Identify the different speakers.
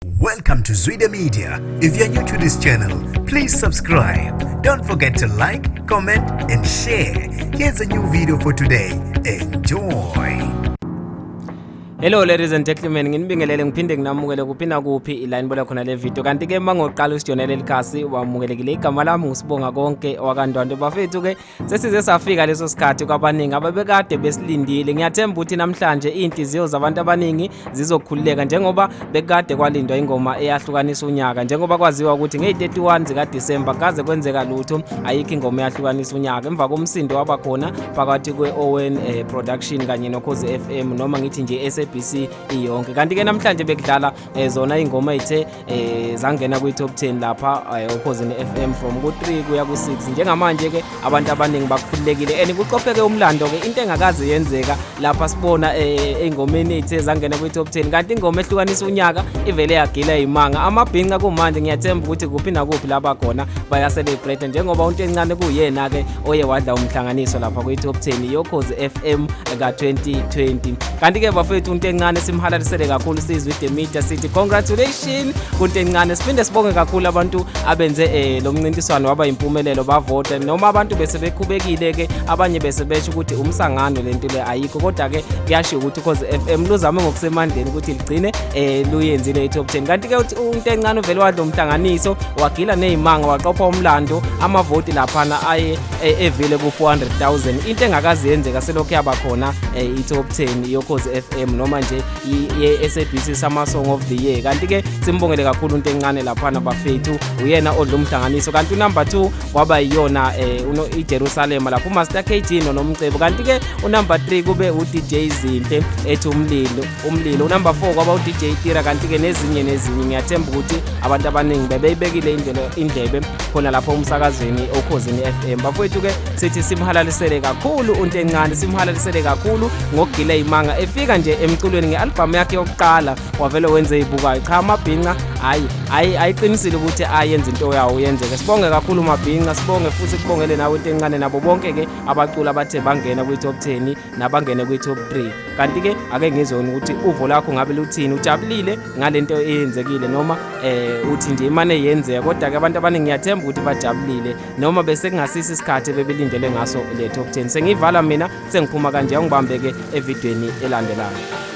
Speaker 1: Welcome to Zwida Media. If you're new to this channel, please subscribe. Don't forget to like, comment, and share. Here's a new video for today. Enjoy.
Speaker 2: Hello ladies and gentlemen, nginibingelele ngiphinde nginamukele kuphi nakuphi ila nibona khona le video. Kanti ke mangoqala usijonele likhasi wamukelekile. Igama lami nguSibonga konke wakaNdwandwe. Bafethu ke sesize safika leso sikhathi kwabaningi ababekade besilindile. Ngiyathemba ukuthi namhlanje iy'nhliziyo zabantu abaningi zizokhululeka njengoba bekade kwalindwa ingoma eyahlukanisa unyaka, njengoba kwaziwa ukuthi ngeyi-31 zikaDisemba kaze kwenzeka lutho, ayikho ingoma eyahlukanisa unyaka emva komsindo waba khona phakathi kwe-Owen Production kanye noKhozi FM, noma ngithi nje SABC iyonke. Kanti-ke namhlanje bekudlala zona iy'ngoma ey'the zangena kwi-top 10 lapha oKhozini FM from ku-3 kuya ku-6. Njengamanje ke abantu abaningi bakhululekile and kuqopheke umlando ke, into engakaze yenzeka lapha sibona ey'ngomeni ey'the zangena kwi-top 10, kanti ingoma ehlukanisa unyaka ivele yagila imanga amabhinca. Kumanje ngiyathemba ukuthi kuphi nakuphi laba khona bayacelebrate, njengoba uNtencane kuyena ke oye wadla umhlanganiso lapha kwi-top 10 yoKhozi FM ka-2020. Kanti-ke bafethu, uNtencane simhalalisele kakhulu, sizwe idemedia sithi congratulation kuNtencane. Siphinde sibonge kakhulu abantu abenze lo mncintiswano waba impumelelo, bavota, noma abantu bese bekhubekile-ke, abanye bese besho ukuthi umsangano lento le ayikho, kodwa-ke kuyashiwo ukuthi uKhozi FM luzame ngokusemandleni ukuthi ligcine luyenzile i-top 10. Kanti-ke uNtencane uvele wadla umhlanganiso, wagila ney'manga, waqopha umlando. Amavoti laphana aye evile ku-400,000, into engakaze yenzeka selokhu yaba khona i-top 10 yoKhozi FM noma nje ye-SABC Summer Song of the Year. Kanti-ke simbongele kakhulu uNtencane laphana bafethu, uyena odla umhlanganiso. Kanti unumber 2 kwaba yiyona iJerusalema lapho uMaster KG noNomcebo. Kanti-ke unumber 3 kube u-DJ Zinhle ethi Umlilo Umlilo. Unumber 4 kwaba u-DJ Tira. Kanti-ke nezinye nezinye, ngiyathemba ukuthi abantu abaningi bebeyibekile indlebe khona lapho umsakazweni oKhozini FM. Bafowethu-ke, sithi simhalalisele kakhulu uNtencane, simhalalisele kakhulu ngokugila imanga efika nje emculweni nge-albhamu yakhe yokuqala, wavele wenze ibukayo. Cha, amabhinca hayi hayi ayiqinisile ukuthi ayenze into yawo yenzeke. Sibonge kakhulu mabhinca, sibonge futhi kubongele nawe Ntencane nabo bonke-ke abaculi abathe bangena kwi-top 10 nabangene kwi-top 3. Kanti-ke ake ngizwe ukuthi uvo lakho ngabe luthini, ujabulile ngalento eyenzekile noma uthi nje imane yenzeka? Kodwa-ke abantu abaningi ngiyathemba ukuthi bajabulile noma bese kungasisi isikhathi bebelindele ngaso le top 10. Sengiyivala mina, sengiphuma kanje, angibambe-ke evidweni elandelayo.